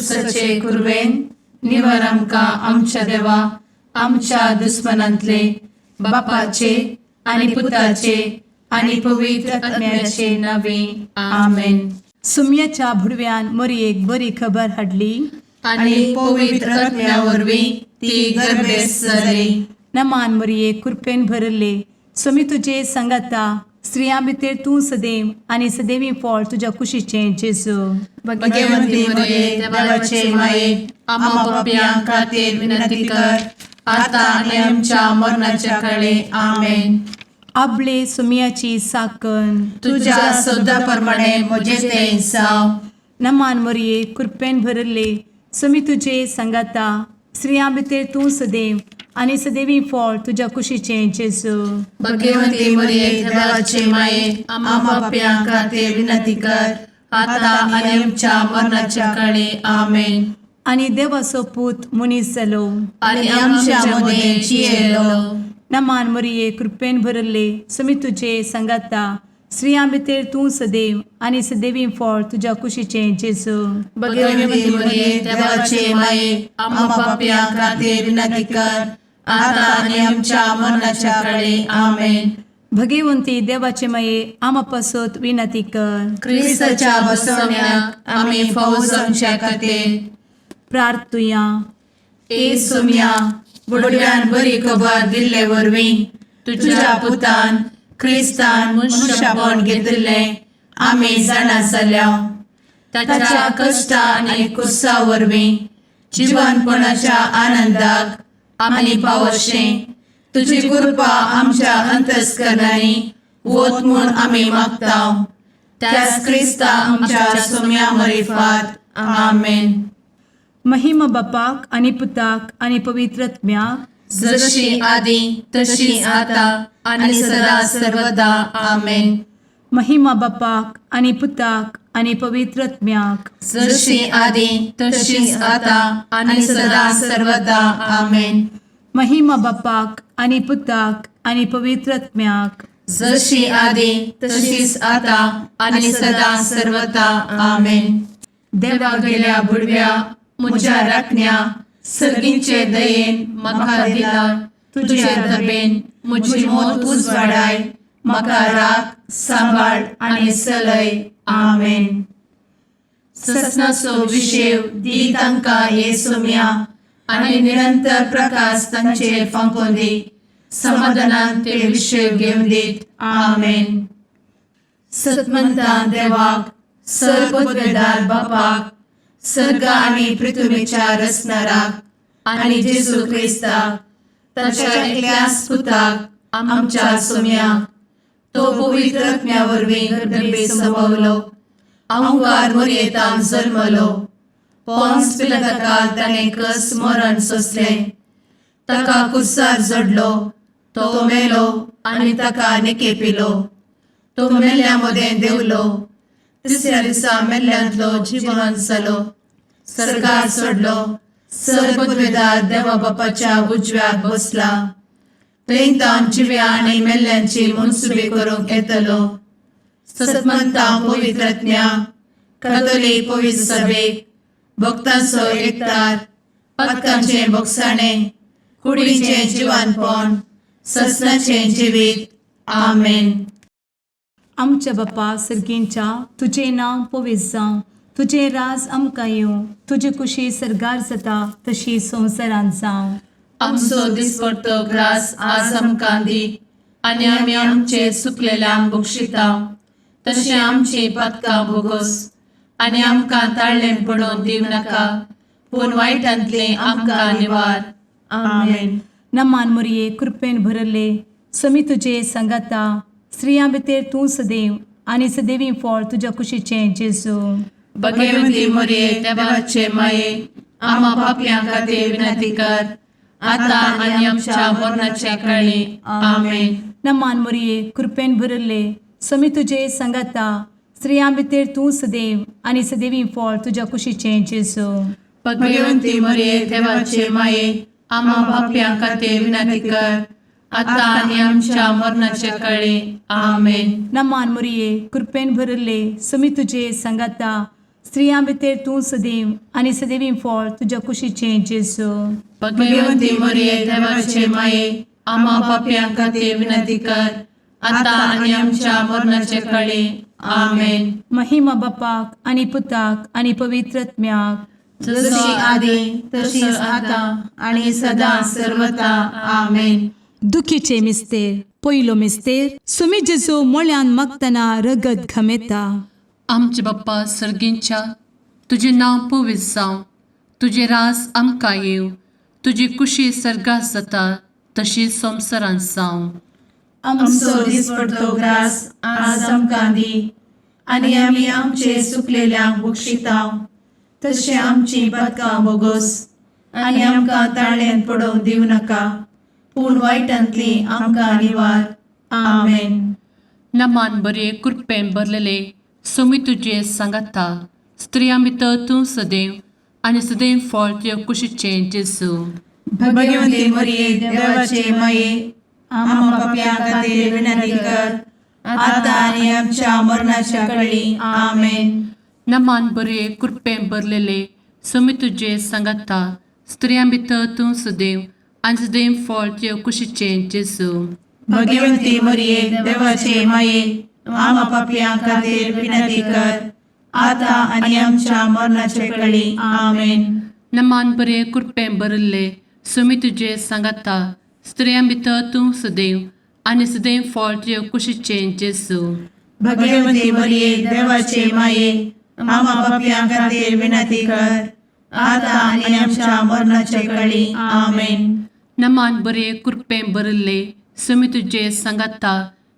कुर्साचे कुरवेन निवर आमकां आमच्या देवा आमच्या दुस्मनांतले बापाचे आनी पुताचे आनी पवित्र आत्म्याचे नावे. आमेन. सुम्याच्या भुडव्यान मोरयेक बरी खबर हाडली. आनी पवित्र आत्म्या वरवीं ती गर्भेस्त जाली. नमान मोरये, कृपेन भरले, स्वामी तुजे सांगाता. स्त्रियां भितर तूं सदैव आनी सदैवी फळ तुज्या कुशीचें जेजू. भगवंती मरिये, देवाचे माये, आम्हा पापयां खातीर विनंती कर, आता आनी आमच्या मरणाच्या काळे. आमेन. आबले सुम्याची साकन. तुझ्या शब्दा प्रमाणे म्हजे ते जावं. नमान मोरये, कृपेन भरले, स्वामी तुजे सांगाता. स्त्रियां भितर तूं सदैव आनी सदैवी फळ तुज्या कुशीचें जेजू. भगवंती मरिये, देवाचे माये, आम्हा पापयां खातीर विनंती कर, आता आनी आमच्या मरणाच्या काळे. आमेन. आनी देवाचो पूत मनीस जालो आनी आमच्या मदें जियेलो. नमान मोरये, कृपेन भरले, स्वामी तुजे सांगाता. स्त्रियां भितर तूं सदैव आनी सदैवी फळ तुज्या कुशीचें जेजू. भगवंती मरिये, देवाचे माये, आम्हा पापयां खातीर विनंती कर, आता आनी आमच्या मरणाच्या काळे. आमेन. भगवंती देवाचे माये, आमा पासत विनंती कर. क्रिस्ताच्या बसवण्याक आमी फावो जावच्या खातीर. प्रार्थुया. ए सोम्या, बुडव्यान बरी खबर दिल्ले वरवीं तुझ्या पुतान क्रिस्तान मनुष्यपण घेतिल्लें आमी जाणा जाल्या. ताच्या कश्टा आनी कुर्सा वरवीं जिवनपणाच्या आनंदाक आमी पावशें तुजी कृपा आमच्या अंतस्करणांनी वत म्हूण आमी मागता, त्याच क्रिस्ता आमच्या सोम्या मरिफात. आमेन. महिमा बापाक आनी पुताक आनी पवित्र आत्म्याक. जशी आदी तशी आता आणि सदा सर्वदा. आमेन. महिमा बापाक आनी पुताक आनी पवित्र आत्म्याक. जशी आदी तशीच आता आणि सदा सर्वदा. आमेन. महिमा बापाक आनी पुताक आनी पवित्र आत्म्याक. जशी आदी तशीच आता आणि सदा सर्वदा. आमेन. देवा गेल्या बुडव्या म्हज्या राखण्या, सर्गींचे दयेन म्हाका दिला तुझे दबेन म्हजी मोत उजवाडाय, म्हाका राख, सांबाळ आनी चलय. आमेन. ससनाचो विशेव दी तांकां हे सोम्या आनी निरंतर प्रकाश तांचेर फांकोवन दी. समाधानान ते विशेव घेवन दीत. आमेन. सतमंतान देवाक, सर्वपदवेदार बापाक, सर्ग आनी पृथ्वीच्या रचणाराक आनी जेजू क्रिस्ताक ताच्या एकल्याच पुताक आमच्या सोम्याक, तो पवित्र आत्म्या वरवीं गर्भे संभवलो, अंकार मोरयेतान जल्मलो, पोन्स पिलाताकाल ताणें कस मरण सोंसलें, ताका कुर्सार जडलो, तो मेलो आनी ताका निकेपिलो, तो मेल्ल्या मदें देंवलो, तिसऱ्या दिसा मेल्ल्यांतलो जिवन जालो, सर्गार चडलो, सर्वपदवेदार देवा बापाच्या उजव्याक बसला, थंय तावन जिव्या आनी मेल्ल्यांची मनसुबी करूंक येतलो. सतमंता पवित्रज्ञा कथोलीक पवित्र सभेक, भक्तांचो एकतार, पातकांचें भोगसाणें, कुडीचें जिवानपण, ससनाचें जिवीत. आमेन. आमच्या बापा सर्गींच्या, तुजें नांव पवित्र जावं, तुजें राज आमकां येवं, तुजी कुशी सर्गार जाता तशी संवसारांत जावं. आमचो दिसपडतो ग्रास आज आमकां दी आनी आमी आमचे चुकलेल्यांक बक्षिता तशें आमची पातकां भोगोस आनी आमकां ताळ्ळें पडोवन दिवं नाका, पूण वायटांतलें आमकां निवार. आमेन. नमान मोरये, कृपेन भरले, समी तुजे सांगाता. स्त्रियां भितर तूं सदैव आनी सदैवी फळ तुज्या कुशीचें जेजू. भगवती मोरये, देवाचे माये, आम्हा पापयां खातीर विनंती कर, आता आनी आमच्या मरणाच्या काळी. आमेन. नमान मोरये, कृपेन भरले, समी तुजे सांगाता. स्त्रियां भितर तूं सदैव आनी सदैवी फळ तुज्या कुशीचें जेजू. भगवंती मोरये, देवाचे माये, आम्हा पापयां खातीर विनंती कर, आता आनी आमच्या मरणाच्या काळी. आमेन. नमान मोरये, कृपेन भरले, समी तुजे सांगाता. स्त्रियां भितर तूं सदैव आनी सदैवी फळ तुज्या कुशीचें जेजू. भगवंती मरिये, देवाचे माये, आम्हा पापयां खातीर विनंती कर, आता आनी आमच्या मरणाचे कळी. आमेन. महिमा बापाक आनी पुताक आनी पवित्र आत्म्याक. जशी आदी तशीच आता आणि सदा सर्वता. आमेन. दुखीचे मिस्तेर. पयलो मिस्तेर, सुमी जेजू मोळ्यान मागतना रगत घमेता. आमचे बाप्पा सर्गींच्या, तुजें नांव पवित्र जावं, तुजें रास आमकां येवं, तुजी कुशी सर्गात जाता तशी संवसारांत जावं. आमचो दिसपडतो ग्रास आज आमकां दी आनी आमी आमचे सुकलेल्यांक बक्षितांव तशें आमची पदकां बोगोस आनी आमकां ताळ्यान पडोवंक दिवं नाका, पूण वायटांतली आमकां निवार. आमेन. नमान बरे, कृपेन भरलेले, सोमी तुजे सांगाता, स्त्रियां भितर तूं सदैव आनी सदैव फळ तुजे कुशीचें जेजू. भगवंती मरिये, देवाचे माये, आम्हा पापयां खातीर विनंती कर, आता आनी आमच्या मरणाच्या कळी. आमेन. नमान बरे, कृपेन भरलेले, सोमी तुजे सांगाता, स्त्रियां भितर तूं सदैव आनी सदैव फळ तुजे कुशीचें जेजू. भगवंती मरिये, देवाचे माये, आम्हा पापयां खातीर विनंती कर, आता आनी आमच्या मरणाचे कळी. आमेन. नमान बरे, कृपेन भरिल्ले, सुमी तुजे सांगाता, स्त्रियां भितर तूं सदैव आनी सदैव फळ तुजे कुशीचें जेजू. भगवंती मरिये, देवाचे माये, आम्हा पापयां खातीर विनंती कर, आता आनी आमच्या मरणाचे कळी. आमेन. नमान बरे, कृपेन भरिल्ले, सुमी तुजे सांगाता,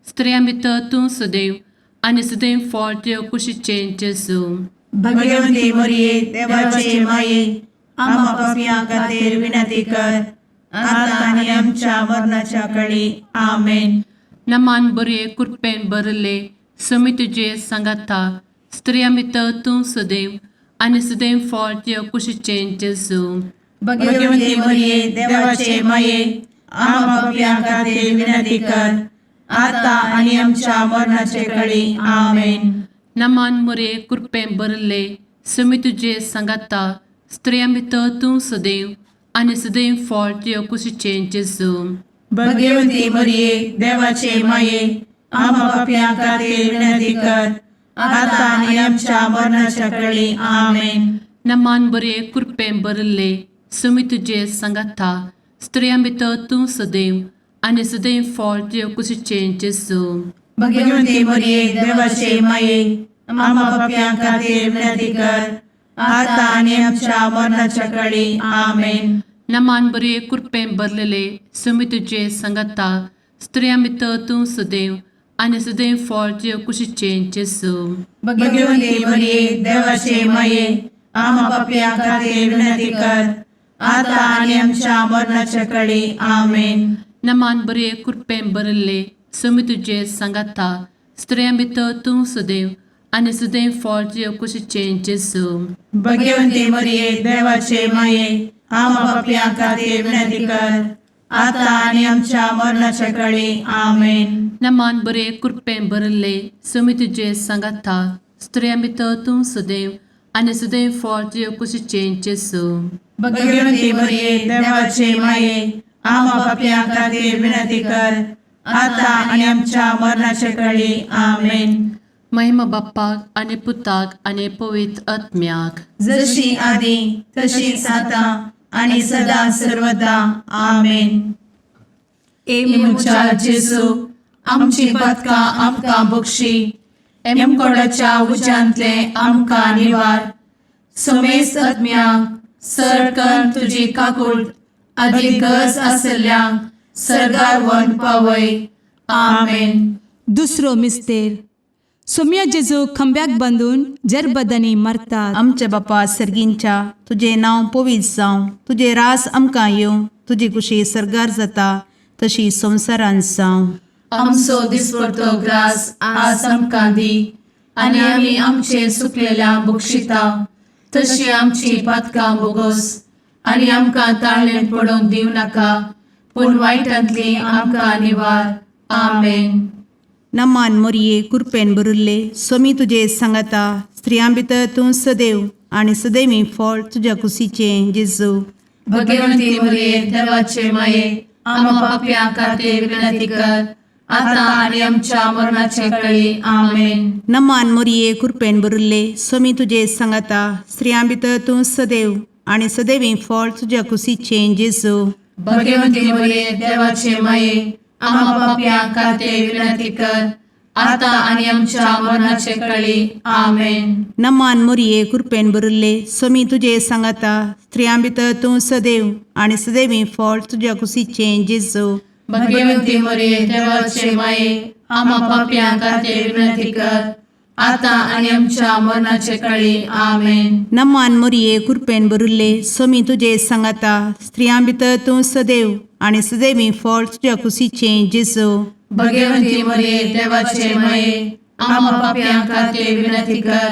स्त्रियां भितर तूं सदैव आनी सदैव फळ तुजे कुशीचें जेजू. भगवंती मरिये, देवाचे माये, आम्हा पापयां खातीर विनंती कर, आता आनी आमच्या मरणाच्या कळी. आमेन. नमान बरे, कृपेन भरिल्ले, सुमी तुजे सांगाता, स्त्रियां भितर तूं सदैव आनी सदैव फळ तुजे कुशीचें जेजू. भगवंती मरिये, देवाचे माये, आम्हा पापयां खातीर विनंती कर, आता आनी आमच्या मरणाचे कळी. आमेन. नमान मुरे, कृपेन भरिल्ले, सुमी तुजे सांगाता, स्त्रियां भितर तूं सदैव आनी सदैव फळ तुजे कुशीचें जेजू. भगवंती मरिये, देवाचे माये, आम्हा पापयां खातीर विनंती कर, आता आनी आमच्या मरणाच्या कळी. आमेन. नमान बरे, कृपेन भरिल्ले, सुमी तुजे सांगाता, स्त्रियां भितर तूं सदैव आनी सदैव फळ तुजे कुशीचें जेजू. भगवंती मरिये, देवाचे माये, आम्हा पापयां खातीर विनंती कर, आता आनी आमच्या मरणाच्या कळी. आमेन. नमान बरे, कृपेन भरलेले, सुमी तुजे सांगाता, स्त्रियां भितर तूं सदैव आनी सदैव फळ तुजे कुशीचें जेजू. भगवंती मरिये, देवाचे माये, आम्हा पापयां खातीर विनंती कर, आता आनी आमच्या मरणाच्या कळी. आमेन. नमान बरे, कृपेन भरिल्ले, सुमी तुजे सांगाता, स्त्रियां भितर तूं सदैव आनी सदैव फळ तुजे कुशीचें जेजू. भगवंती मरिये, देवाचे माये, आम्हा पापयां खातीर विनंती कर, आता आनी आमच्या मरणाच्या कळी. आमेन. नमान बरे, कृपेन भरिल्ले, सुमी तुजे सांगाता, स्त्रियां भितर तूं सदैव आनी सदैव फळ तुजे कुशीचें जेजू. भगवंती मरिये, देवाचे माये, आम्हा पापयां खातीर विनंती कर, आता आनी आमच्या मरणाच्या कळी. आमेन. महिमा बाप्पाक आनी पुताक आनी पवित्र आत्म्याक. जशी आदी तशीच आता आणि सदा सर्वदा. आमेन. ए म्हज्या जेजू, आमची पदकां आमकां बक्षी, एमकोडाच्या उज्यांतले आमकां निवार, समेस्त आत्म्यांक सरकन तुजी काकूळ आदी गरज आसल्ल्यांक सर्गार वन पावय. आमेन. दुसरो मिस्तेर, सोम्या जेजू खांब्याक बांदून जरबदांनी मारतात. आमच्या बापा सर्गींच्या, तुजें नांव पवित्र जावं, तुजें रास आमकां येवं, तुजी कुशी सर्गार जाता तशी संवसारांत जावं. आमचो दिसपडतो ग्रास आज आमकां दी आनी आमी आमचे सुकलेल्या बक्षिता तशी आमची पातकां बोगोस आनी आमकां ताळ्ळें पडोवंक दिवं नाका, पूण वायटांतली आमकां निवार. आमेन. नमान मोरये, कुरपेन भरिल्ले, स्वामी तुजे सांगाता, स्त्रियां भितर तूं सदैव आनी सदैवी फळ तुज्या कुशीचें जेजू. भगवंती मरिये देवाचे माये, आम्हा पापयां खातीर विनंती कर, आता आनी आमच्या मरणाचे कळी. आमेन. नमान मोरये, कृपेन भरिल्ले, स्वामी तुजे सांगाता. स्त्रियां भितर तूं सदैव आनी सदैवी फळ तुज्या कुशीचें जेजू. भगवंती मरिये देवाचे माये, आम्हा पापयां खातीर विनंती कर, आता आनी आमच्या मरणाचे कळी. आमेन. नमान मोरये, कृपेन भरिल्ले, स्वामी तुजे सांगाता. स्त्रियां भितर तूं सदैव आनी सदैवी फळ तुज्या कुशीचें जेजू. भगवंती मरिये देवाचे माये, आम्हा पापयां खातीर विनंती कर, आता आनी आमच्या मरणाचे कळी. आमेन. नमान मोरये, कृपेन भरिल्ले, स्वामी तुजे सांगाता. स्त्रियां भितर तूं सदैव आनी सदैवी फळ तुज्या कुशीचें जेजू. भगवंती मरिये देवाचे माये, आम्हा पापयां खातीर विनंती कर,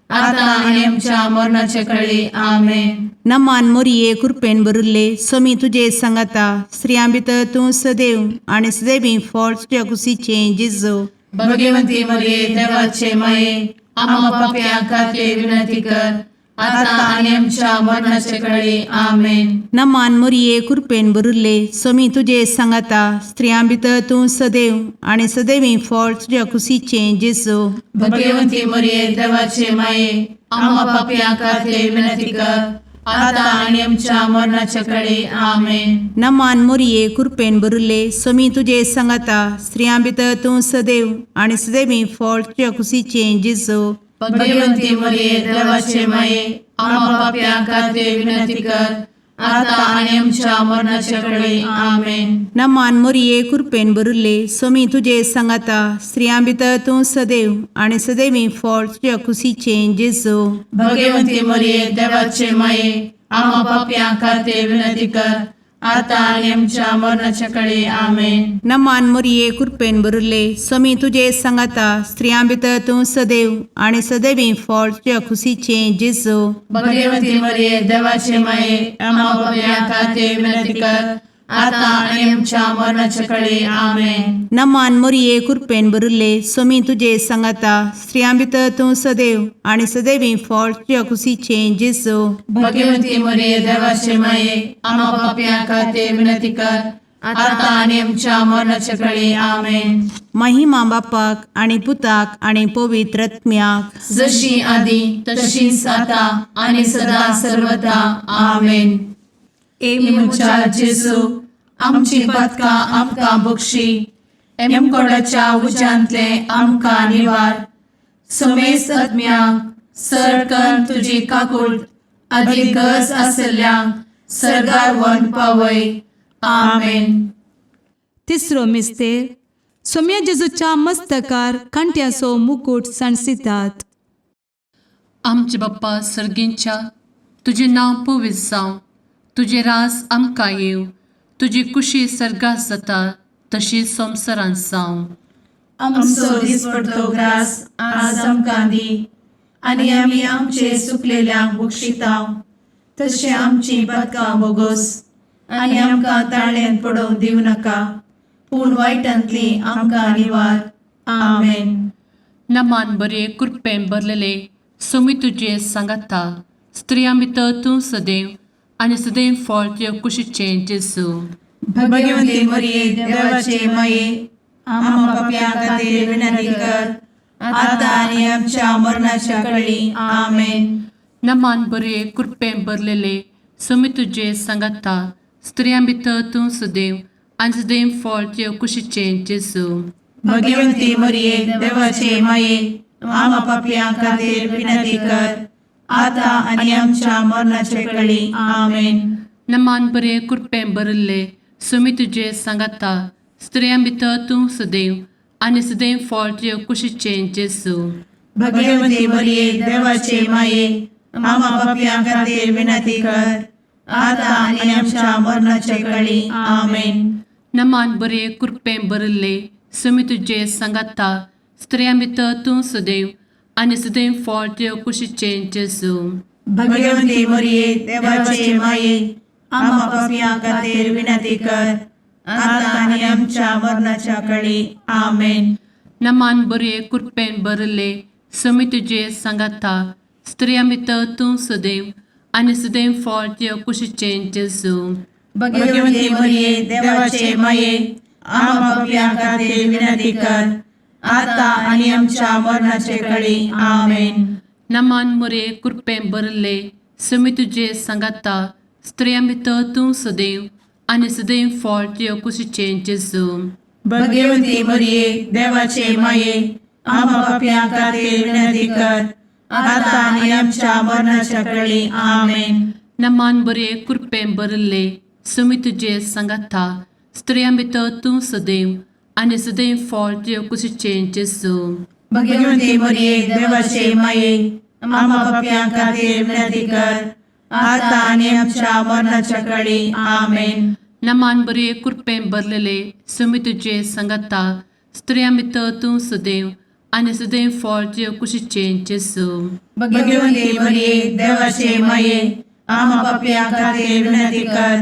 आता आनी आमच्या मरणाचे कळी. आमेन. नमान मोरये, कृपेन भरिल्ले, स्वामी तुजे सांगाता. स्त्रियां भितर तूं सदैव आनी सदैवी फळ तुज्या कुशीचें जेजू. भगवंती मरिये देवाचे माये, आम्हा पापयां खातीर विनंती कर, आता आनी आमच्या मरणाचे कळी. आमेन. नमान मोरये, कृपेन भरिल्ले, स्वामी तुजे सांगाता. स्त्रियां भितर तूं सदैव आनी सदैवी फळ तुज्या कुशीचें जेजू. भगवंती मरिये देवाचे माये, आम्हा पापयां खातीर विनंती कर, आता आनी आमच्या मरणाचे कळी. आमेन. नमान मोरये, कृपेन भरिल्ले, स्वामी तुजे सांगाता. स्त्रियां भितर तूं सदैव आनी सदैवी फळ तुज्या कुशीचें जेजू. भगवंती मरिये देवाचे माये, आम्हा पापयां खातीर विनंती कर, आता आनी आमच्या मरणाचे कळी. आमेन. नमान मोरये, कृपेन भरिल्ले, स्वामी तुजे सांगाता. स्त्रियां भितर तूं सदैव आनी सदैवी फळ तुज्या कुशीचें जेजू. भगवंती मरिये देवाचे माये, आम्हा पापयां खातीर विनंती कर, आता आनी आमच्या मरणाच्या कळी. आमेन. नमान मोरये, कृपेन भरिल्ले, स्वामी तुजे सांगाता. स्त्रियां भितर तूं सदैव आनी सदैवी फळ तुज्या कुशीचें जेजू. भगवंती मरिये देवाचे माये, आम्हा पापयां खातीर विनंती कर, आता आनी आमच्या मरणाच्या कळी. आमेन. नमान मोरये, कृपेन भरिल्ले, स्वामी तुजे सांगाता. स्त्रियां भितर तूं सदैव आनी सदैवी फळ तुज्या कुशीचें जेजू. भगवंती मरिये देवाचे माये, आम्हा पापयां खातीर विनंती कर, आता आनी आमच्या मरणाच्या कळी. आमेन. महिमा बापाक आनी पुताक आनी पवित्र आत्म्याक, जशी आदी तशीच आता आनी सदा सर्वदा. आमेन. ए म्हज्या जेजू, आमची पातकां आमकां बक्षी, एमकोडाच्या उज्यांतले आमकां निवार, समेस्त आत्म्यांक सरकन तुजी काकूट आदी गरज आसल्ल्यांक सर्गार व्हरून पावय. आमेन. तिसरो मिस्तेर, सोम्या जेजूच्या मस्तकार कांट्याचो मुकूट सांडसितात. आमचे बाप्पा सर्गींच्या, तुजें नांव पवित्र जावं, तुजें राज आमकां येवं, तुजी कुशी सर्गात जाता तशी संवसारांत जावं. आमचो दिसपडतो ग्रास आज आमकां दी, आनी आमी आमचे सुकलेल्यांक बक्षितांव, तशें आमची पातकां बोगोस, आनी आमकां ताळ्यांत पडोवंक दिवं नाका, पूण वायटांतली आमकां निवार. आमेन. नमान बरे, कृपेन भरलेले, स्वामी तुजे सांगाता. स्त्रियां भितर तूं सदैव आनी सदैव फळ तुज्या कुशीचें जेजू. भगवंती मरिये देवाचे माये, आम्हा पापयां खातीर विनंती कर, आता आनी आमच्या मरणाच्या कळी. आमेन. नमान बरे, कृपेन भरलेले, स्वामी तुजे सांगाता. स्त्रियां भितर तूं सदैव आनी सदैव फळ तुज्या कुशीचें जेजू. भगवंती मरिये देवाचे माये, आम्हा पापयां खातीर विनंती कर, आता आनी आमच्या मरणाच्या कळी. आमेन. नमान बरे, कृपेन भरिल्ले, स्वामी तुजे सांगाता. स्त्रियां भितर तूं सदैव आनी सदैव फळ तुज्या कुशीचें जेजू. भगवंती मरिये देवाचे माये, आम्हा पापयां खातीर विनंती कर, आता आनी आमच्या मरणाच्या कळी. आमेन. नमान बरे, कृपेन भरिल्ले, स्वामी तुजे सांगाता. स्त्रियां भितर तूं सदैव आनी सदैव फळ तुज्या कुशीचें जेजू. भगवंती मरिये देवाचे माये, आम्हा पापयां खातीर विनंती कर, आता आनी आमच्या मरणाच्या कळी. आमेन. नमान बरे, कृपेन भरिल्ले, समी तुजे सांगाता स्त्रियां भितर तूं सदैव आनी सदैव फळ तुज्या कुशीचें जेजू. भगवती मरिये, देवाचे माये, आम्हा पापयां खातीर विनंती कर, आता आनी आमच्या मरणाचे कळी. आमेन. नमान मोरे कृपें भरले समी तुजे सांगाता स्त्रियां भितर तूं सदैव आनी सदैव फळ तुज्या कुशीचें जेजू. भगवती मरिये, देवाचे माये, आम्हा पापयां खातीर विनंती कर, आता आनी आमच्या मरणाच्या कळी. आमेन. नमान बरे कृपें भरले समी तुजे सांगाता स्त्रियां भितर तूं सदैव आनी सदैव फळ तुज्या कुशीचें जेजू. भगवती मरिये, देवाचे माये, आम्हा पापयां खातीर विनंती कर, आता आनी आमच्या मरणाच्या कळी. आमेन. नमान बरे कृपें भरलेले समी तुजे सांगाता स्त्रियां भितर तूं सदैव आनी सदैव फळ तुज्या कुशीचें जेजू. भगवती मरिये, देवाचे माये, आम्हा पापयां खातीर विनंती कर,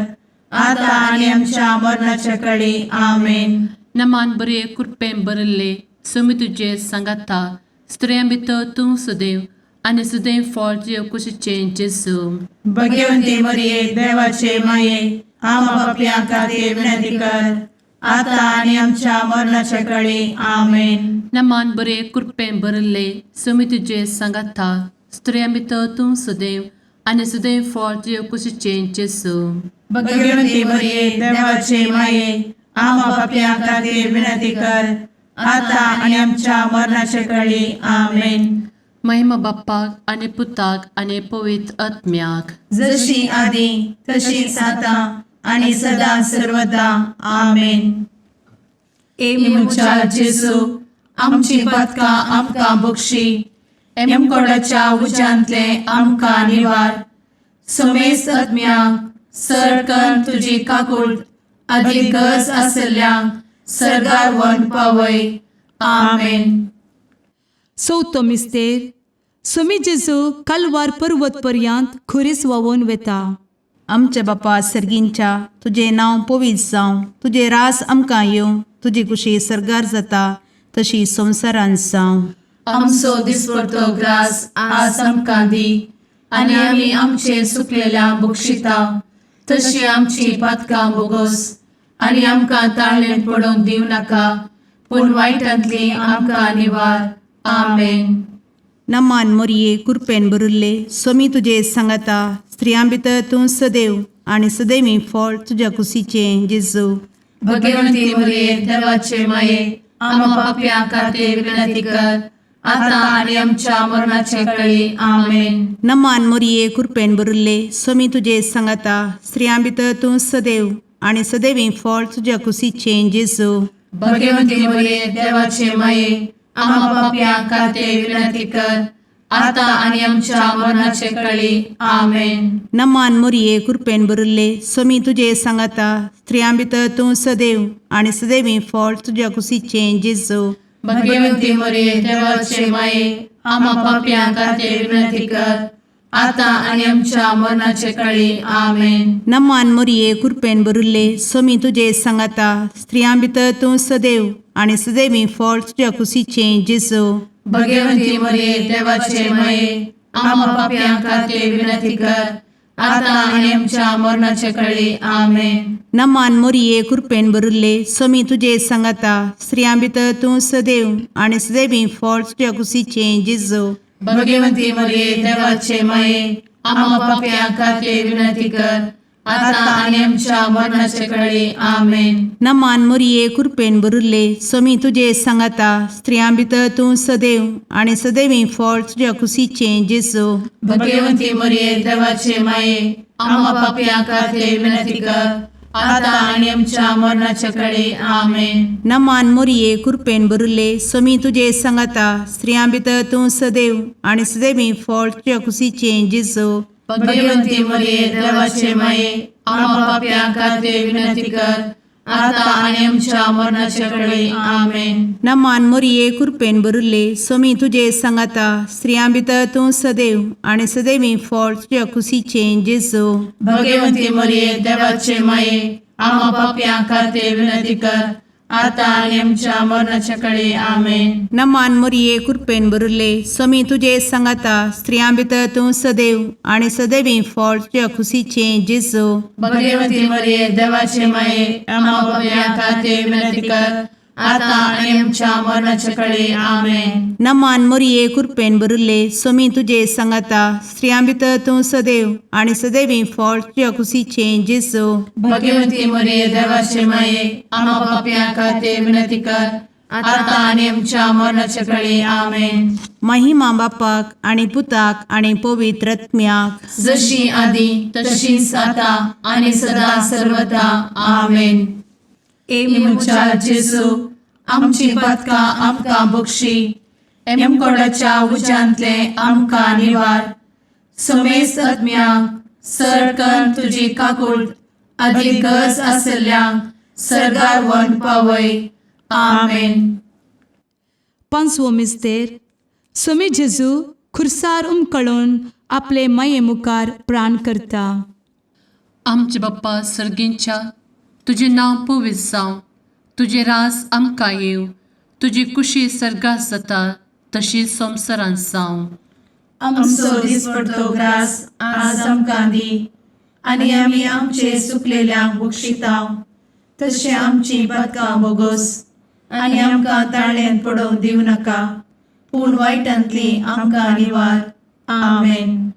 आता आनी आमच्या मरणाच्या कळी. आमेन. नमान बरे कृपें भरले समी तुजे सांगाता स्त्रियां भितर तूं सदैव आनी सदैव फळ तुज्या कुशीचें जेजू. भगवती मरिये, देवाचे माये, आम्हा पापयां खातीर विनंती कर, आता आनी आमच्या मरणाच्या कळी. आमेन. नमान बरे कृपें भरले समी तुजे सांगाता स्त्रियां भितर तूं सदैव आनी सदैव फळ तुज्या कुशीचें जेजू. भगवती मरिये, देवाचे माये, आम्हा पापयां खातीर विनंती कर, आता आनी आमच्या मरणाच्या कळी. आमेन. महिमा बाप्पाक आनी पुताक आनी पवित्र आत्म्याक. जशी आदी तशीच आता आणि सदा सर्वदा. आमेन. ए म्हज्या जेजू, आमची पातकां आमकां बक्षी, एमकोडाच्या उज्यांतले आमकां निवार, समेस्त आत्म्यांक सरकन तुजी काकूळ आदी गरज आसल्ल्यांक सर्गार व्हरून पावय. आमेन. चवथो मिस्तेर. सोमी जेजू कालवार पर्वत पर्यंत खुरीस व्हांवून वेता. आमच्या बापा सर्गींच्या, तुजें नांव पवित्र जावं, तुजें रास आमकां येवं, तुजी कुशी सर्गार जाता तशी संवसारांत जावं. आमचो दिसपडतो ग्रास आज आमकां दी आनी आमी आमचे सुकलेल्या बक्षिता तशी आमची पातकां बोगोस आनी आमकां ताळणेंत पडोवंक दिवं नाका, पूण वायटांतली आमकां निवार. आमेन. नमान मोरये, कुरपेन भरिल्ले, सोमी तुजे सांगाता, स्त्रियां भितर तूं सदैव आनी सदैवी फळ तुज्या कुशीचें जेजू. भगवंती मरिये, देवाचे माये, आम्हा पापयां खातीर विनंती कर, आता आनी आमच्या मरणाचे कळी. आमेन. नमान मोरये, कुरपेन भरिल्ले, सोमी तुजे सांगाता, स्त्रियां भितर तूं सदैव आनी सदैवी फळ तुज्या कुशीचें जेजू. भगवंती मरिये, देवाचे माये, आम्हा पापयां खातीर विनंती कर, आता आनी आमच्या मरणाचे कळी. आमेन. नमान मोरये, कुरपेन भरिल्ले, सोमी तुजे सांगाता, स्त्रियां भितर तूं सदैव आनी सदैवी फळ तुज्या कुशीचें जेजू. भगवंती मरिये, देवाचे माये, आम्हा पापयां खातीर विनंती कर, आता आनी आमच्या मरणाचे कळी. आमेन. नमान मोरये, कुरपेन भरिल्ले, सोमी तुजे सांगाता, स्त्रियां भितर तूं सदैव आनी सदैवी फळ तुज्या कुशीचें जेजू. भगवंती मरिये, देवाचे माये, आम्हा पापयां खातीर विनंती कर, आता आनी आमच्या मरणाचे कळी. आमेन. नमान मोरये, कुरपेन भरिल्ले, सोमी तुजे सांगाता, स्त्रियां भितर तूं सदैव आनी सदैवी फळ तुज्या कुशीचें जेजू. भगवंती मरिये, देवाचे माये, आम्हा पापयां खातीर विनंती कर, आता आनी आमच्या मरणाचे कळी. आमेन. नमान मोरये, कुरपेन भरिल्ले, सोमी तुजे सांगाता, स्त्रियां भितर तूं सदैव आनी सदैवी फळ तुज्या कुशीचें जेजू. भगवंती मरिये, देवाचे माये, आम्हा पापयां खातीर विनंती कर, आता आनी आमच्या मरणाचे कळी. आमेन. नमान मोरये, कुरपेन भरिल्ले, सोमी तुजे सांगाता, स्त्रियां भितर तूं सदैव आनी सदैवी फळ तुज्या कुशीचें जेजू. भगवंती मरिये, देवाचे माये, आम्हा पापयां खातीर विनंती कर, आता आनी आमच्या मरणाचे कळी. आमेन. नमान मोरये, कुरपेन भरिल्ले, सोमी तुजे सांगाता, स्त्रियां भितर तूं सदैव आनी सदैवी फळ तुज्या कुशीचें जेजू. भगवंती मरिये, देवाचे माये, आम्हा पापयां खातीर विनंती कर, आतां आनी आमच्या मरणाच्या कडे आमेन. नमान मोरये, कृपेन भरिल्ले, स्वामी तुजे सांगाता. स्त्रियां भितर तूं सदैव आनी सदैवी फळ तुज्या खुशीचें जेजू. भगवती मरिये, देवाचे माये, आम्हा पापयां खातीर विनंती कर, आतां आनी आमच्या मरणाच्या कडे आमेन. नमान मोरये, कृपेन भरिल्ले, स्वामी तुजे सांगाता. स्त्रियां भितर तूं सदैव आनी सदैवी फळ तुज्या खुशीचें जेजू. भगवती मरिये, देवाचे माये, आम्हा पापयां खातीर विनंती कर, आतां आनी आमच्या मरणाच्या कडे आमेन. महिमा बापाक आनी पुताक आनी पवित्र आत्म्याक. जशी आदी तशीच आता आणि सदा सर्वदा आमेन. ए म्हज्या जेजू, आमची पदकां आमकां बक्षी, एमकोडाच्या उज्यांतले आमकां निवार, समेस्त आत्म्यांक सरकन तुजी काकूळ आदी गरज आसल्ल्यांक सरगार वन पावय. आमेन. पांचवो मिस्तेर. स्वामी जेजू खुर्सार उमकळून आपले माये मुखार प्राण करता. आमचे बाप्पा सर्गींच्या, तुजें नांव पवित्र जावं, तुजें रास आमकां येवं, तुजी कुशी सर्गात जाता तशी संवसारांत जावं. आमचो दिसपडतो ग्रास आज आमकां दी, आनी आमी आमचे सुकलेल्यांक बक्षितांव, तशें आमची पदकां बोगोस, आनी आमकां ताळ्यान पडोवंक दिवं नाका, पूण वायटांतली आमकां निवार. आमेन.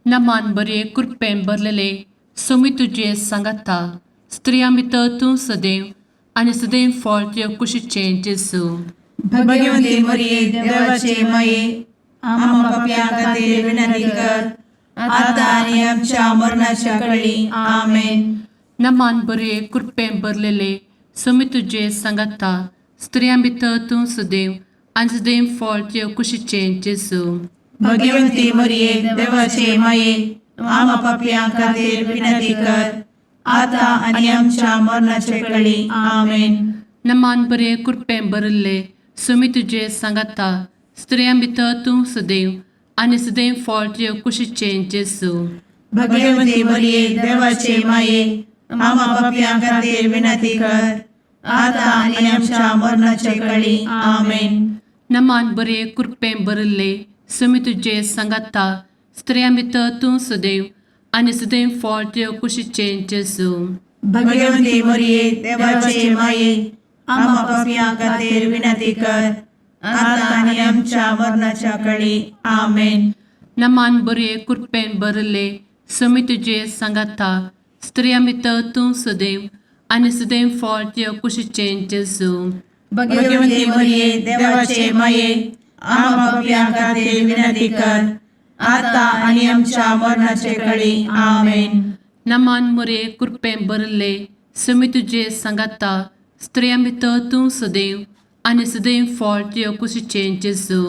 नमान बरे, कृपेन भरलेले, स्वामी तुजे सांगाता. स्त्रियां भितर तूं सदैव आनी सदैव फळ तुज्या कुशीचें जेजू. भगवती मरिये, देवाचे माये, आम्हा पापयां खातीर विनंती कर, आतां आनी आमच्या मरणाच्या कळी. आमेन. नमान बरे, कृपेन भरलेले, स्वामी तुजे सांगाता. स्त्रियां भितर तूं सदैव आनी सदैव फळ तुज्या कुशीचें जेजू. भगवती मरिये, देवाचे माये, आम्हा पापयां खातीर विनंती कर, आतां आनी आमच्या मरणाचे कळी. आमेन. नमान बरे, कृपेन भरिल्ले, स्वामी तुजे सांगाता. स्त्रियां भितर तूं सदैव आनी सदैव फळ तुज्या कुशीचें जेजू. भगवती मरिये, देवाचे माये, आम्हा पापयां खातीर विनंती कर, आतां आनी आमच्या मरणाचे कळी. आमेन. नमान बरे, कृपेन भरिल्ले, स्वामी तुजे सांगाता. स्त्रियां भितर तूं सदैव आनी सदैव फळ तुज्या कुशीचें जेजू. भगवती मरिये, देवाचे माये, आम्हा पापयां खातीर विनंती कर, आतां आनी आमच्या मरणाच्या कळी. आमेन. नमान बरे, कृपेन भरिल्ले, स्वामी तुजे सांगाता. स्त्रियां भितर तूं सदैव आनी सदैव फळ तुज्या कुशीचें जेजू. भगवती मरिये, देवाचे माये, आम्हा पापयां खातीर विनंती कर, आतां आनी आमच्या मरणाचे कळी. आमेन. नमान मोरे, कृपेन भरिल्ले, स्वामी तुजे सांगाता. स्त्रियां भितर तूं सदैव आनी सदैव फळ तुज्या कुशीचें जेजू.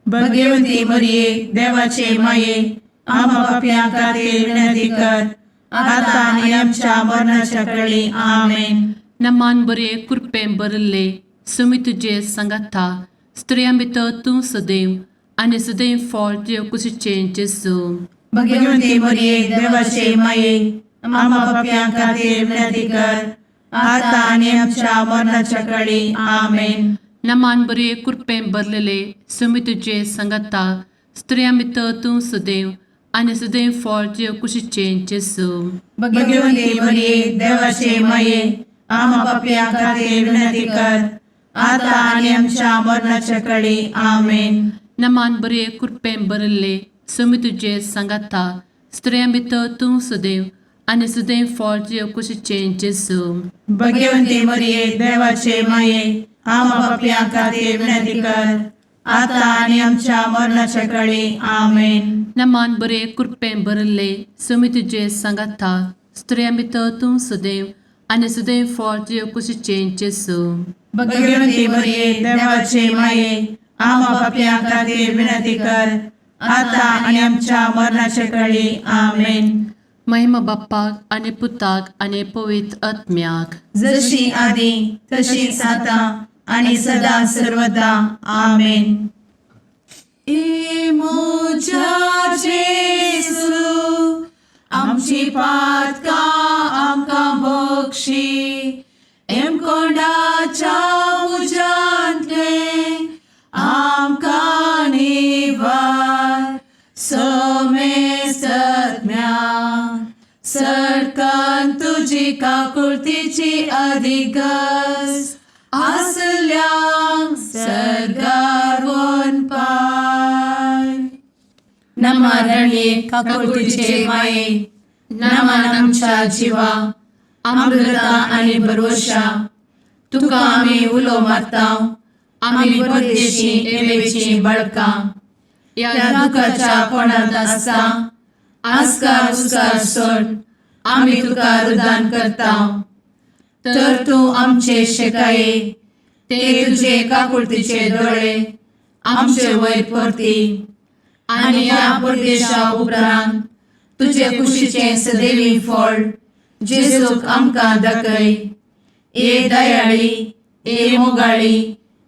भगवती मरिये, देवाचे माये, आम्हा पापयां खातीर विनंती कर, आतां आनी आमच्या मरणाच्या कळी. आमेन. नमान बरे, कृपेन भरिल्ले, स्वामी तुजे सांगाता. स्त्रियां भितर तूं सदैव आनी सदैव फळ तुज्या कुशीचें जेजू. भगवती मरिये, देवाचे माये, आम्हा पापयां खातीर विनंती कर, आतां आनी आमच्या मरणाच्या कळी. आमेन. नमान बरे, कृपेन भरलेले, स्वामी तुजे सांगाता. स्त्रियां भितर तूं सदैव आनी सदैव फळ तुज्या कुशीचें जेजू. भगवती मरिये, देवाचे माये, आम्हा पापयां खातीर विनंती कर, आतां आनी आमच्या मरणाच्या कळी. आमेन. नमान बरे, कृपेन भरिल्ले, स्वामी तुजे सांगाता. स्त्रियां भितर तूं सदैव आनी सदैव फळ तुज्या कुशीचें जेजू. भगवती मरिये, देवाचे माये, आम्हा पापयां खातीर विनंती कर, आतां आनी आमच्या मरणाच्या कळी. आमेन. नमान बरे, कृपेन भरिल्ले, स्वामी तुजे सांगाता. स्त्रियां भितर तूं सदैव आनी सदैव फळ तुज्या कुशीचें जेजू. भगवती मरिये, देवाचे माये, आम्हा पापयां खातीर विनंती कर, आतां आनी आमच्या मरणाच्या कळी. आमेन. महिमा बाप्पाक आनी पुताक आनी पवित्र आत्म्याक. जशी आदी तशीच आता आणि सदा सर्वदा. आमेन. ए म्हज्या जेजू, आमची पातकां आमकां बक्षी, एमकोंडाच्या तुजी काकुळतीची अधिगस आसल्यांक सर्गार पाय. नमा रणये काकुळतीचे माये, नमन आमच्या जिवा, अमृता आनी भरवशा, तुका आमी उलो मारता, आमी परदेशी एवेची बळकां ह्या दुखाच्या कोणांत आसता आस्कार उस्कार सोड आमी तुका रुदान करता, तर तूं आमचे शेकाये ते तुजे काकुळतीचे दोळे आमचे वयर परती आनी ह्या परदेशा उपरांत तुजे कुशीचें सदैवी फळ जेजूक आमकां दाखय. ए दयाळी, ए मोगाळी,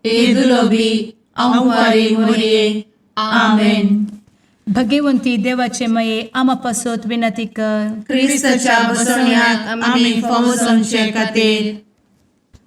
ए दुलोबी अंवारी मोरये. आमेन. भगवंती देवाचे मये आमा पासत विनंती कर. क्रिस्ताच्या बसवण्याक आमी फावो जावचे खातीर.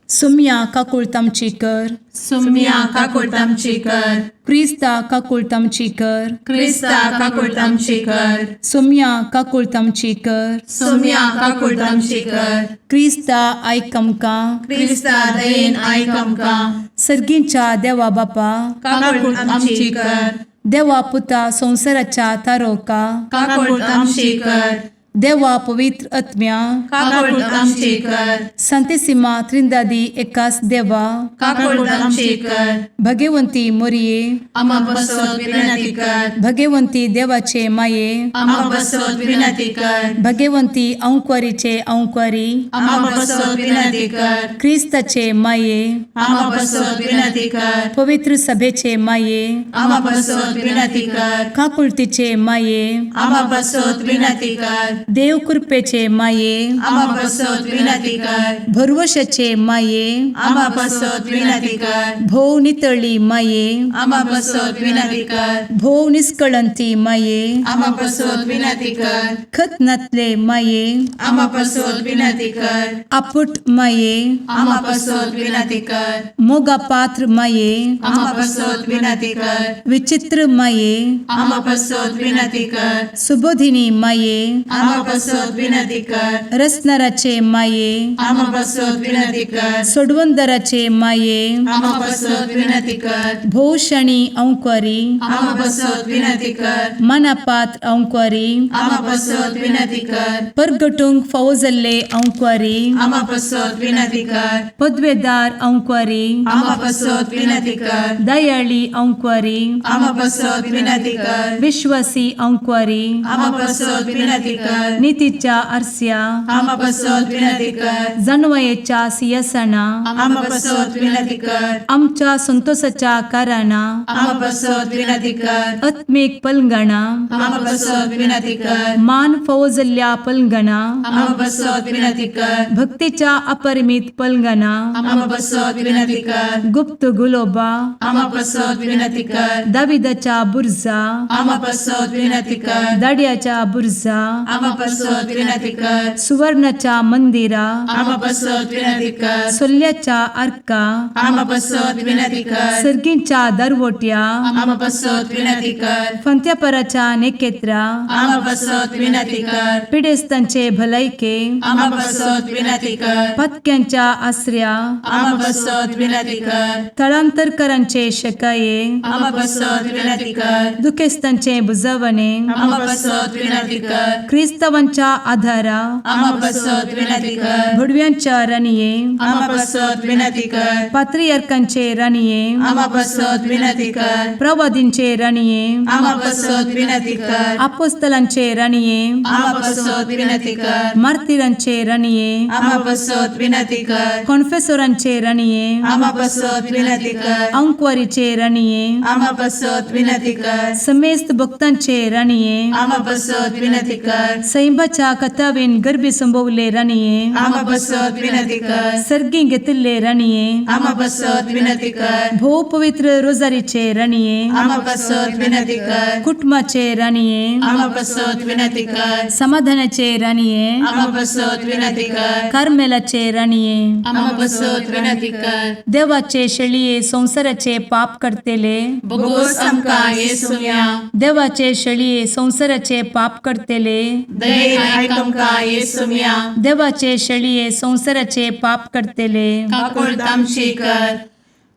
सुम्या काकुळत आमची कर. सुम्या काकुळट आमची कर. क्रिस्ता काकुळत आमची कर. क्रिस्ता काकुळट आमची कर. सुम्या काकुळत आमची कर. सुम्या काकुळट आमची कर. क्रिस्ता आयक आमकां. क्रिस्ता दयेन आयक आमकां. सर्गींच्या देवा बापा, काकुळट आमची कर. देवा पुता संवसाराच्या तारोका, काकुळट आमची कर. देवा पवित्र आत्म्या, काकुळट आमची कर. संतेसिमा त्रिंदादी एकास देवा, काकुळट आमची कर. भगवंती मोरये, आमा बसत विनंती कर. भगवंती देवाचे माये, आमा बसत विनंती कर. भगवंती अंक्वारीचे अंक्वारी, आमा बसत विनंती कर. क्रिस्ताचे माये, आमा बसत विनंती कर. पवित्र सभेचे माये, आमा बसत विनंती कर. काकुळतीचे माये, आमा बसत विनंती कर. देव कृपेचे माये, आमा बसत विनंती कर. भरवशाचे माये, आमा बसत विनंती कर. भोव नितळी माये, आमा बसत विनंती कर. भोव निस्कळंती माये, आमा बसत विनंती कर. खत नातले माये, आमा बसत विनंती कर. आपुट माये, आमा बसत विनंती कर. मोगा पात्र माये, आमा बसत विनंती कर. विचित्र माये, आमा बसत विनंती कर. सुबोधिनी माये, आमा बसत विनंती कर. रसनाराचे माये, आमा बसत विनंती कर. सोडवंदराचे माये, आमा बसत विनंती कर. भोवशणी अंक्वारी, आमा बसत विनंती कर. मनापात्र अंक्वारी, आमा बसत विनंती कर. परगटूंक फावो जाल्ले अंक्वारी, आमा बसत विनंती कर. पदवेदार अंक्वारी, आमा बसत विनंती कर. दयाळी अंक्वारी, आमा बसत विनंती कर. विश्वासी अंक्वारी, आमा बसत विनंती कर. नितीच्या आरस्या, आमा बसत विनंती कर. जानवयेच्या सियासना, आमा बसत विनंती कर. आमच्या संतोषाच्या कारणां, आमा बसत विनंती कर. आत्मीक पलंगणा, आमा बसत विनंती कर. मान फावो जाल्ल्या पलंगणा, आमा बसत विनंती कर. भक्तीच्या अपरिमित पलंगणा, आमा बसत विनंती कर. गुप्त गुलोबा, आमा बसत विनंती कर. दाविदाच्या बुर्जा, आमा बसत विनंती कर. दाड्याच्या बुर्जा, आमा बसत विनंती कर. सुवर्णाच्या मंदिरा, आमा बसत विनंती कर. सोल्ल्याच्या आर्का, आमा बसत विनंती कर. सर्गींच्या दरवट्या, आमा बसत विनंती कर. फंत्यापराच्या नेकेत्रा, आमा बसत विनंती कर. पिडेस्तांचे भलायके, आमा बसत विनंती कर. पत्क्यांच्या आसऱ्या, आमा बसत विनंती कर. थळांतरकरांचे शकाये, आमा बसत विनंती कर. दुखेस्तांचे बुजवणे, आमा बसत विनंती कर. क्रिस्तावांच्या आधारा, आमा बसत विनंती कर. भुडव्यांच्या राणये, आमा बसत विनंती कर. पात्रियार्कांचे राणये, आमा बसत विनंती कर. प्रवादींचे राणये, आमा बसत विनंती कर. आपोस्तलांचे राणये, आमा बसत विनंती कर. मार्तिरांचे राणये, आमा बसत विनंती कर. कॉन्फेसोरांचे राणये, आमा बसत विनंती कर. अंक्वारीचे राणये, आमा बसत विनंती कर. समेस्त भक्तांचे राणये, आमा बसत विनंती कर. सैंबाच्या कथावेन गर्भी संभवले राणये, आमा बसत विनंती कर. सर्गी घेतिल्ले राणये, आमा बसत विनंती कर. भोव पवित्र रोजारीचे राणये, आमा बसत विनंती कर. कुटुंबाचे राणये, आमा बसत विनंती कर. समाधानाचे राणये, आमा बसत विनंती कर. कार्मेलाचे राणये, आमा बसत विनंती कर. देवाचे शेळये संवसाराचे पाप करतेले, बोगोस आमकां येसुया. देवाचे शेळये संवसाराचे पाप करतेले, दयेन आयक आमकां येसुम्या. देवाचे शेळये संवसाराचे पाप करतले, काकुळट आमची कर.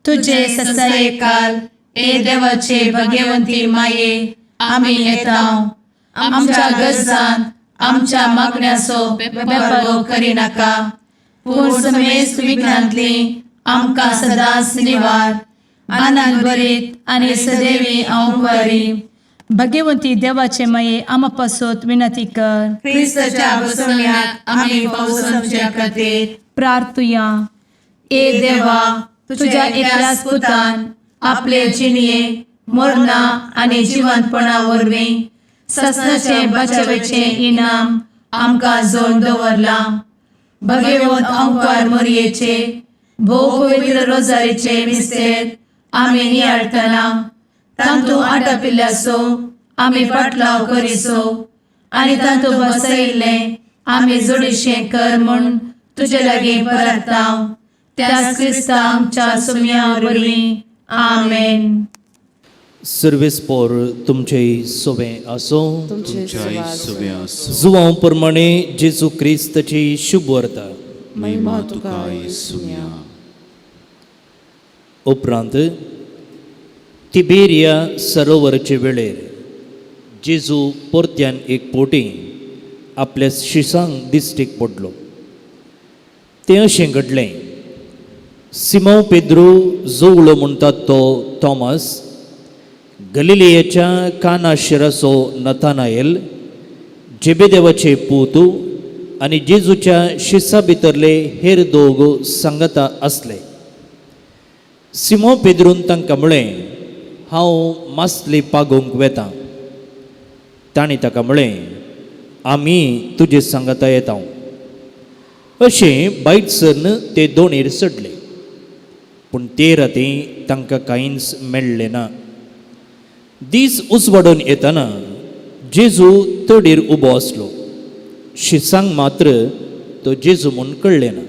तुजे तुजे ससायेकाल ए देवाचे भगवंती माये, आमी येता. आमच्या गरजान आमच्या मागण्याचो बेपर्वो करिनाका, पूण समेस्त विघ्नांतली आमकां सदांच निवार. आनंद भरीत आनी सदैवी हांव बरी. भगवंती देवाचे माये, आमा पासत विनंती कर. क्रिस्ताच्या बसवण्याक आमी पावस आमच्या खातीर. प्रार्थुया. ए देवा, तुझ्या एकल्याच पुतान आपले जिणये मरणा आनी जिवंतपणा वरवीं ससनाचे बचावेचें इनाम आमकां जोड दवरलां. भगवंत अंकार मोरयेचे भोव पवित्र रोजारीचे मिस्तेर आमी नियाळटना तांतू आटापिल्ल्याचो आमी पाटलाव करिसो आनी तांतू बसयिल्लें आमी जोडीशें कर म्हूण तुजे लागीं परताव, त्याच क्रिस्ता आमच्या सुम्या वरवीं. आमेन. सर्वेस पोर तुमचे सोबें आसूं. तुमच्याय सुबें आसूं. जुवांव प्रमाणे जेजू क्रिस्ताची शुभ वार्ता. महिमा तुका येसुम्या. उपरांत तिबेरिया सरोवराचे वेळेर जेजू परत्यान एक पोटी आपल्या शिसांक दिश्टीक पडलो. तें अशें घडलें, सिमांव पेद्रू जोवळो म्हणटात तो थॉमस, गलिलियाच्या काना शिराचो नथानायल, जेबेदेवाचे पूत आनी जेजूच्या शिसा भितरले हेर दोग सांगता आसले. सिमो पेद्रून तांकां म्हळें, हांव मासली पागोवंक वेतां. तांणी ताका म्हळें, आमी तुजे सांगाता येता. अशें बायट सरन ते दोणीर चडले, पूण ते राती तांकां कांयच मेळ्ळें ना. दीस उजवाडून येतना जेजू तडीर उबो आसलो. शिसांक मात्र तो जेजू म्हूण कळ्ळें ना.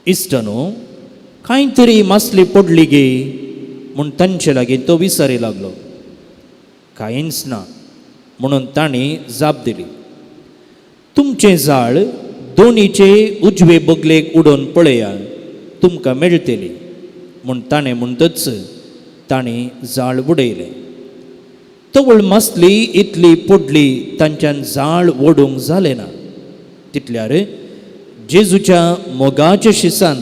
इश्टानो, कांय तरी मासली पडली गे म्हूण तांचे लागीं तो विचारी लागलो. कांयच ना म्हणून तांणी जाप दिली. तुमचें जाळ दोनीचे उजवे बगलेक उडोवन पळया, तुमकां मेळटली म्हूण ताणें म्हणटच तांणी जाळ उडयलें. तवळ मासली इतली पडली तांच्यान जाळ ओडूंक जालें ना. तितल्यार जेजूच्या मोगाच्या शिसान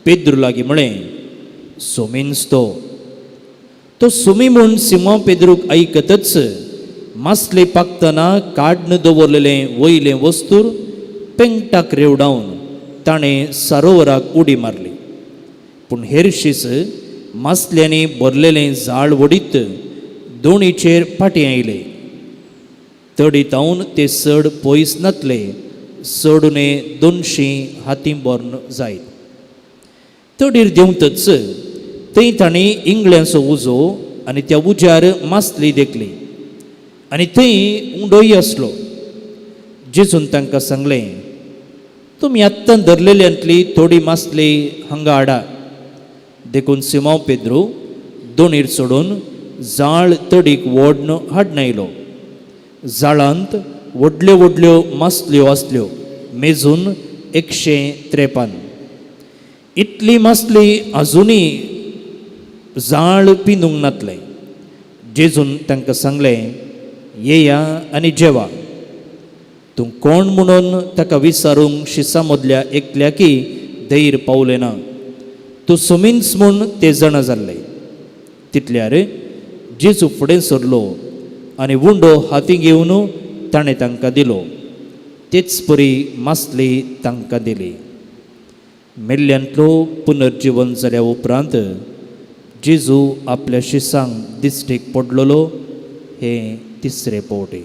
पेद्रू लागीं म्हळें, सोमीन्स तो. तो सुमी म्हूण सिमो पेद्रूक आयकतच मासले पाकतना काड्न दवरलेलें वयलें वस्तूर पेंगटाक रेवडावन ताणें सरोवराक उडी मारली. पूण हेरशीच मासल्यांनी भरलेलें जाळ वडीत दोणीचेर फाटीं आयले. तडी तावन ते चड पयस नातले, चडुने 200 हाती भरून जायत. तडीर देंवतच थंय तांणी इंगळ्यांचो उजो आनी त्या उज्यार मासली देखली आनी थंय उंडोय आसलो. जेजून तांकां सांगलें, तुमी आत्तां धरलेल्यांतली थोडी मासली हांगा हाडा. देखून सिमांव पेद्रू दोणीर चडून जाळ तडीक वोड्न हाडन आयलो. जाळांत व्हडल्यो व्हडल्यो मासल्यो आसल्यो, मेजून 153. इतली मासली आजुनूय जाळ पिंदूंक नातलें. जेजून तांकां सांगलें, येया आनी जेवा. तूं कोण म्हणून ताका विचारूंक शिसा मदल्या एकल्याकी धैर्य पावलें ना. तूं सुमीन्स म्हूण ते जाणा जाल्ले. तितल्यार जेजू फुडें सरलो आनी उंडो हाती घेवन ताणें तांकां दिलो. तेच परी मासली तांकां दिली. मेल्ल्यांतलो पुनर्जिवन जाल्या उपरांत जेजू आपल्या शिसांक दिश्टीक पडलेलो हें तिसरे पावटी.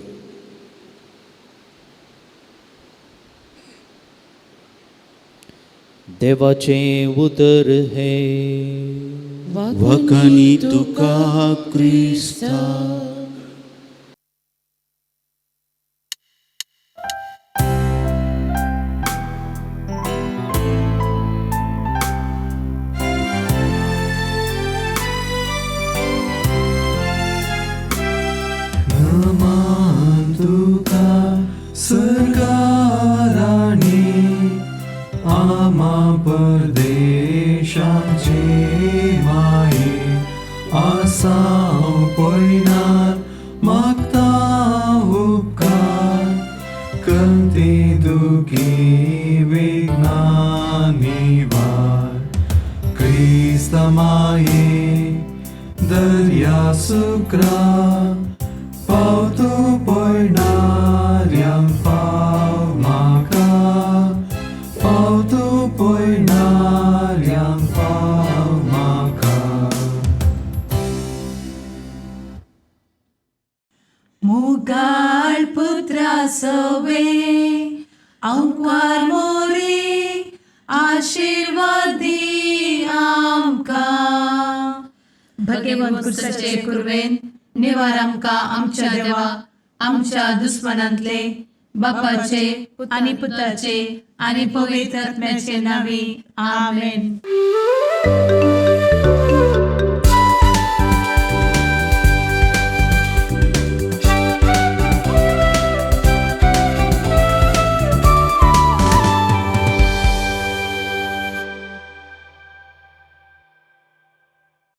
देवाचें उतर हें. वखणी तुका क्रिस्ता. नमान तुका साव पयणार मागता उपकार कंती दुखी विघ्ना निवार क्रिस्त माये दर्या सुक्रा पावतो पयणाऱ्यांक पाव म्हाका पावतो पयणाऱ्यांक पाव म्हाका. मुगाळ पुत्रा सवे अंकवार मोरे आशीर्वादी आमकां. भगवंत कुर्साचे कुर्वेन निवार आमकां आमच्या देवा आमच्या दुस्मनांतले बापाचे आनी पुताचे आनी पवित्र आत्म्याचे नावे. आमेन.